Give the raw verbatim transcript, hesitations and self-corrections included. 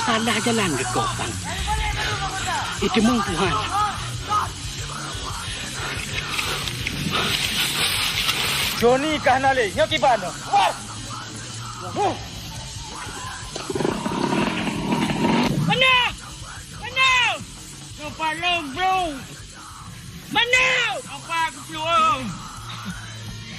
Salah jalan geukoh, Bang. Iteumeung Tuhan. Joni ka hana lé, nyoe kiban. Wah! Huh! Mana? Mana? Nampak lom, bro. Mana? Nampak, bro.